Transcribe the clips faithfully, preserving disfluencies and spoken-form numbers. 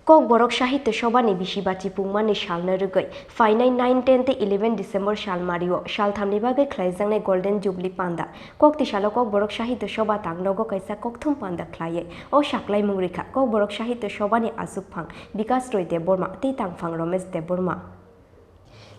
Kokborok Sahitya Sobhani bisi bachi pungmani salno rwgwi phainai nine ten tei eleven December salmario salthamni bagwi khlaijaknai Golden Jubilee panda. Kokti salo Kokborok Sahitya Sobha tangnogo kaisa kokthum panda khlaiwi o saklaimung rikha Kokborok Sahitya Sobhani achukphang Bikas Roy Debbarma tei tangphang Romesh Debbarma.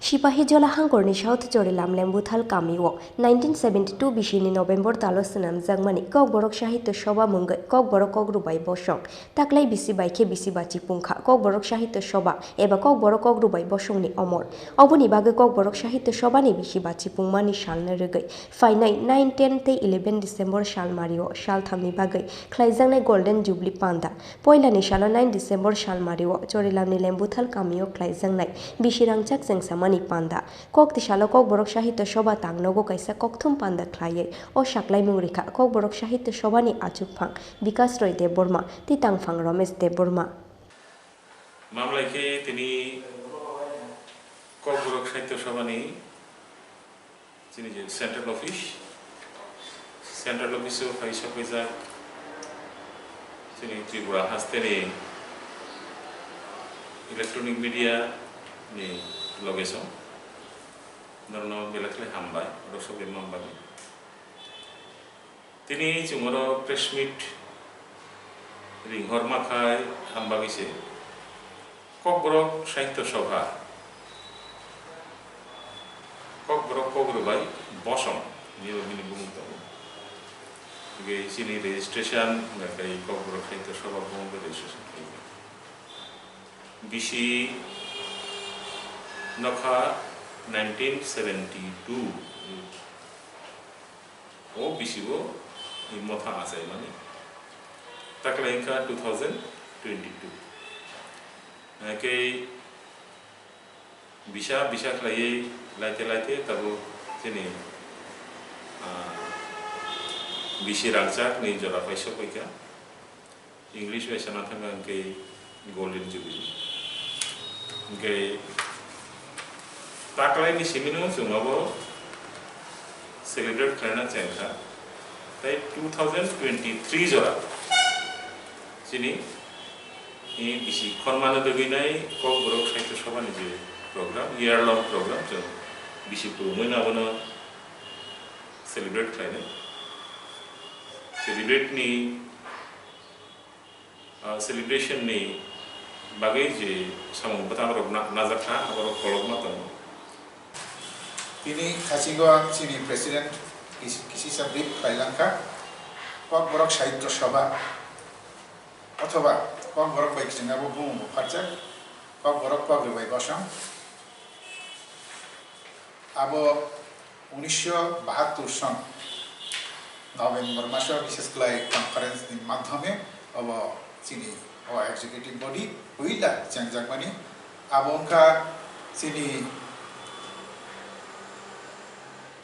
Sipahijola hangkorni South Chorilam Lembuthal kamio nineteen seventy two bisini November talo swnamjakmani Kokborok Sahitya Sobha mungwi Kokborok Kokrwbai bosong. Taklai bisi bai khe bisi bachi pungkha Kokborok Sahitya Sobha eba Kokborok Kokrwbai bosongni omor. Oboni bagwi Kokborok Sahitya Sobhani bisi bachi pungmani salno rwgwi phainai nine ten tei eleven December salmario salthamni bagwi khlaijaknai Golden Jubilee panda. Poilani salo nine December salmario Chorilamni Lembuthal kamio khlaijaknai bisi rangchak chengsamani panda. Kokti salo Kokborok Sahitya Sobha tangnogo kaisa kokthum panda khlaiwi o saklaimung rikha Kokborok Sahitya Sobhani achukphang Bikas Roy Debbarma tei tangphang Romesh Debbarma. Mamlai khe tini Kokborok Sahitya Sobhani chini je Central Office, Central Office o phai sokphaijak chini Tripura hasteni electronic media ni loge song. Norokno belai khlai hambai, borok sokphaima bagwi. Tini chwng oro press meet ringhorma khai hambagwi se Kokborok Sahitya Sobha, Kokborok Kokrwbai bosong, nini bini bumung tongo. Hingke chini registration hingke Kokborok Sahitya Sobha bumung registration khaijak. Bisi nokha nineteen seventy two. O bisibo i motha achaimani. Taklai wngkha two thousand twenty-two. Hake bisa, bisa khlaiwi laite, laite tabuk chini, ah, bisi rangchakni jora paisok paikha. English bai sana thangkha hwnkhe Golden Jubilee. Hwnkhe taklaini simino chwng abo celebrate khlaina chengkha. Tei two thousand twenty-three jora chini bisi khormano dogwinai Kokborok Sahitya Sabhani je program, year long program, chwng bisi kwrwngwi abono celebrate khlainai. Celebrate ni Ah, celebration ni bagwi je samung bwtang rok na-, najak kha, aborok kolokma tongo. Tini thasingo ang chini president kis-, kisisa brief khlai lang kha. Kokborok Sahitya Sabha othoba Kokborok bai kwchwngma bo bumung bo pharjak. Kokborok Kokrwbai bosong. Abo unisho bahattur son November maso bises khlai conference ni madhyome obo chini o executive body puila chengjakmani. Abo wngkha chini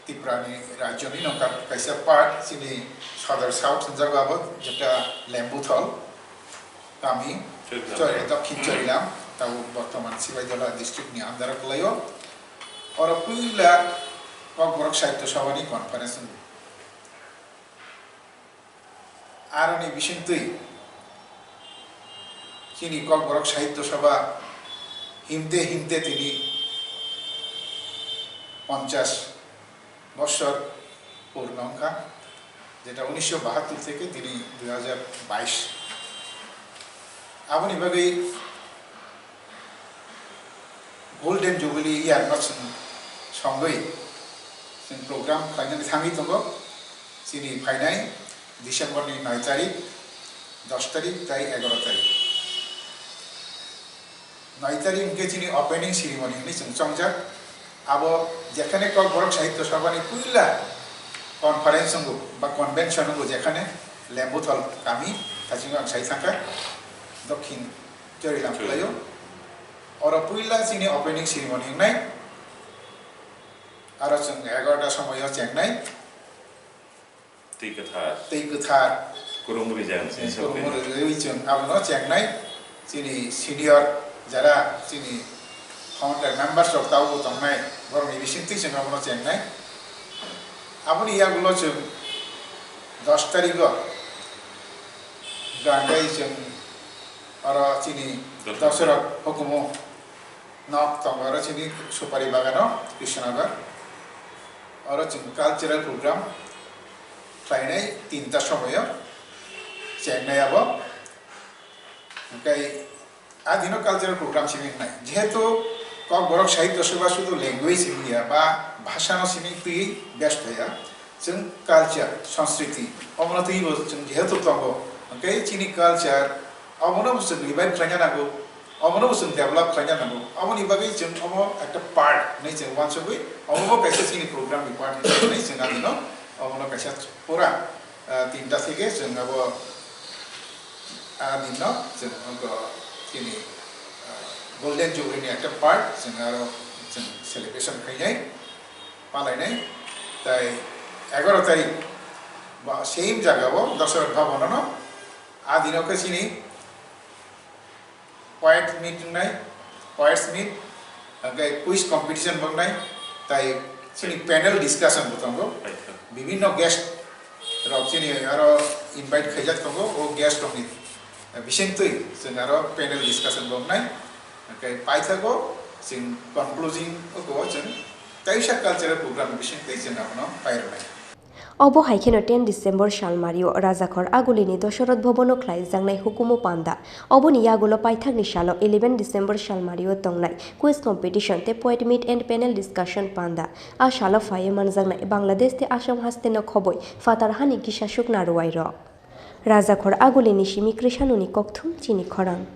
Tripura ni rajyo ni nokha kaisa part chini Sadar South hwnjago abo, jeta Lembuthal kami, Chorilam. Chori-, Dokhin Chorilam, tabo bortoman Sipahijola district ni under o kwlaio. Oro puila Kokborok Sahitya Sabha ni conference wngwi. Aroni bisingtwi chini Kokborok Sahitya Sabha himte himte tini ponchash bosor purno wngkha, jeta unisho bahattur theke tini dui hajar bais. Aboni bagwi Golden Jubilee year no chwng songwi chwng program khlainani thangwi tongo. Chini phainai December ni noi tarik, dos tarik tei egaroh tarik. Noi tarik hwnkhe chini opening ceremony hwnwi chwng chongjak. Abo jekhane Kokborok Sahitya Sabha ni puila conference wngo ba convention wngo, jekhane Lembuthal kami thasingo ang sai thangkha, Dokhin Chorilam Chori. Kwlaio. Oro puila chini opening ceremony wngnai. Aro chwng egaroh ta somoio chengnai. Twi kwthar. Twi kwthar. Kurung rijang se. Kurung sokwi. Rijagwi chwng abono chengnai. Chini senior jara chini founder members rok tabuk tongnai, borokni bisingtwi chwng abono chengnai. Aboni yagulo chwng dos tarikgo gangwi chwng Oro chini Dosorot. Dosorot hukumu nok tongo, oro chini Supari Bagano, Krishnagar. Oro chwng cultural program khlainai tinta somoyo chengnai abo. Hwnkhe a dino cultural program simi wngnai. Jehetu Kokborok Sahitya Sabha sudu language wngya ba bhasano simi twi best ya. Chwng culture, sanskriti, omono twibo chwng jehetu tongo, hwnkhe chini culture, omono bo chwng revive khlaina nango, omono bo chwng develop khlaina nango. Aboni bagwi chwng omo ekta part hinwi chwng uansugwi, omo bo kaisa chini program ni part hinwi chwng ani no omono kaisa pura, ah, tinta theke chwng abo, ah, ani no chwng omo chini, ah, Golden Jubilee ni ekta part chwng aro chwng celebration khainai. Palainai, tai egaroh tarik ba same jaga o Dasarath Bhavan ano, a dino khe chini poet meet wngnai, poets meet, hwnkhe quiz competition bo wngnai, tai chini panel discussion bo tongo. Right, sir. Bibhinno guest rok chini aro invite khaijak tongo, o guest rokni bisingtwi chwng aro panel discussion bo wngnai. Hwnkhe paithago chwng concluding o chwng kaisa cultural program bisingtwi chwng abono pairwnai. Obo hai kheno ten December salmario Rajakhor Agulini Dosoroth Bhobono khlaijaknai hukumu panda. Oboni yagulo paithakni salo eleven December salmario tongnai quiz competition tei poet meet and panel discussion panda. A salo phaiwi manjaknai Bangladesh tei Assam hasteno khobwi phatar hani kisa sukna rwai rok. Rajakhor Agulini simi Krishanoni kokthum chini khorang.